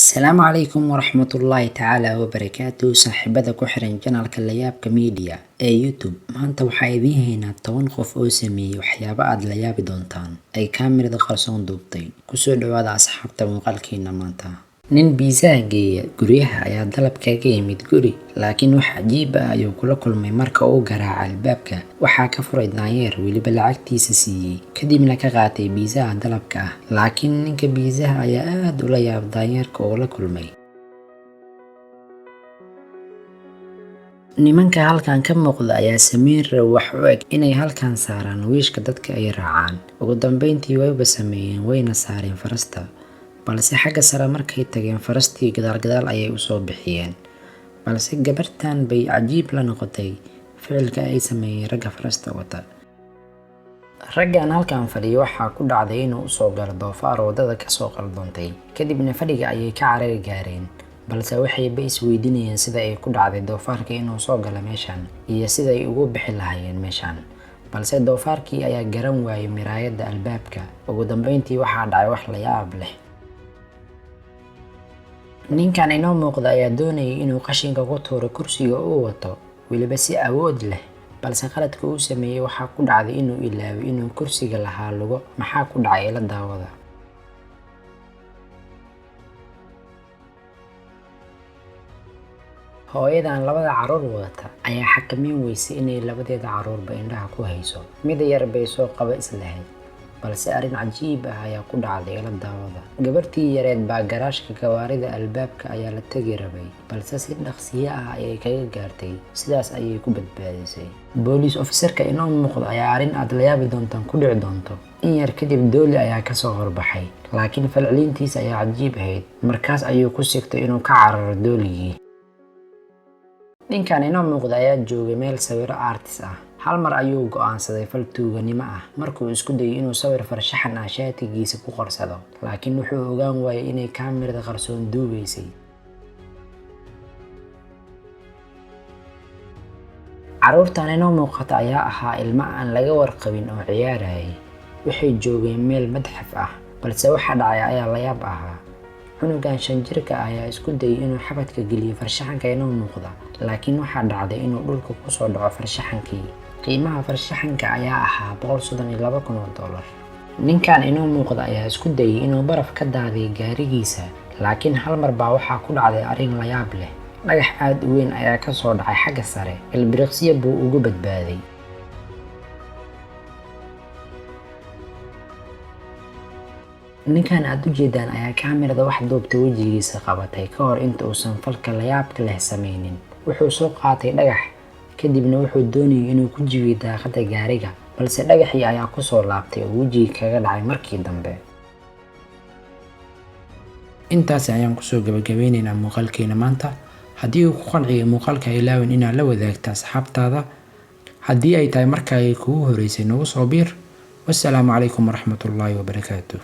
Asalaamu calaykum waraxmatullaahi tacaala wabarakaatu. Saaxiibada ku xiran channelka Layaabka Media ee YouTube, maanta waxaa idiin haynaa 10 qof oo sameeyey waxyaabo aad la yaabi doontaan ay kaamirada qarsoon duubtay. Kusoo dhawaada asxaabta muuqaalkeena maanta. Nin pizzaha geeya guryaha ayaa dalab kaga yimid guri, laakiin wax cajiib ah ayuu kula kulmay marka uu garaacay albaabka. Waxaa ka furay daanyeer, weliba lacagtiisa siiyey, kadibna ka qaatay pizzaha dalabka ah. Laakiin ninka pizzaha ayaa aad ula yaab daanyeerka uu la kulmay. Nimanka halkan ka muuqda ayaa sameyn raba wax u eg inay halkan saaraan wiishka dadka ay raacaan. Ugu dambeyntii wayba sameeyeen, wayna saareen farasta. Balse xagga sare markay tageen, farastii gadaal gadaal ayay usoo bixiyeen. Balse gabartan bay cajiib la noqotay ficilka ay sameeyeen ragga farasta wata. Raggan halkan fadhiya waxaa ku dhacday inuu usoo galo doofaar waddada kasoo qaldoontay, kadibna fadhiga ayay ka carari gaareen. Balse waxayba isweydiinayeen sida ay ku dhacday doofaarka inuu soo galo meeshan iyo sida ay ugu bixi lahaayeen meeshan. Balse doofaarkii ayaa garan waayay miraayadda albaabka. Ugu dambeyntii waxaa dhacay wax la yaab leh. Ninkan inoo muuqda ayaa doonayay inuu qashinka ku tuuro kursiga uu wato, weliba si awood leh. Balse qaladka uu sameeyey waxaa ku dhacday inuu ilaaway inuu kursiga lahaa lugo. Maxaa ku dhacay? Ila daawada. Hooyadan labada carruur wadata ayaa xakameyn weysay inay labadeeda carruurba indhaha ku hayso. Mid yar bay soo qaba islahayd, balse arrin cajiib ah ayaa ku dhacday. Ila daawada. Gabartii yareed baa garaashka gawaarida albaabka ayaa la tegi rabay, balse si dhaqsiyo ah ayay kaga gaartay, sidaas ayay ku badbaadisay. Booliis officerka inoo muuqda ayaa arrin aad la yaabi doontaan ku dhici doonto. In yar kadib dooli ayaa kasoo horbaxay, laakiin falcelintiisa ayaa cajiib ahayd. Markaas ayuu ku sigtay inuu ka cararo dooligii. Ninkan inoo muuqda ayaa joogay meel sawiro artist ah. Hal mar ayuu go'aansaday fal tuuganimo ah markuu isku dayay inuu sawir farshaxan ah shaatigiisa ku qorsado, laakiin wuxuu ogaan waayay inay kaamirada qarsoon duubaysay. Carruurtan inoo muuqata ayaa ahaa ilmo aan laga warqabin oo ciyaarayay. Waxay joogeen meel madxaf ah, balse waxa dhacay ayaa la yaab ahaa. Cunugan 5 jirka ah ayaa isku dayay inuu xabadka geliyo farshaxanka inoo muuqda, laakiin waxaa dhacday inuu dhulka kusoo dhaco farshaxankii. Qiimaha farshaxanka ayaa ahaa 132,000 oo doolar. Ninkan inoo muuqda ayaa isku dayay inuu baraf ka daadiyo gaarigiisa, laakiin hal mar baa waxaa ku dhacday arrin la yaab leh. Dhagax aad u weyn ayaa ka soo dhacay xagga sare, ilbiriqsiyo buu ugu badbaaday. Ninkan aad u jeedaan ayaa kaamirada wax duubtay wejigiisa qabatay ka hor inta uusan falka layaabka leh sameynin. Wuxuu soo qaatay dhagax, kadibna wuxuu doonayay inuu ku jibiyo daaqadda gaariga, balse dhagaxii ayaa ku soo laabtay oo wejiga kaga dhacay markii dambe. Intaasi ayaan kusoo gabagabeyneynaa muuqaalkeena maanta. Haddii uu ku qanciyo muuqaalka, ha ilaawin inaad la wadaagto asxaabtaada. Haddii ay tahay marka ay kugu horeysay, nagu soo biir. Wassalaamu calaykum waraxmatullaahi wabarakaatuh.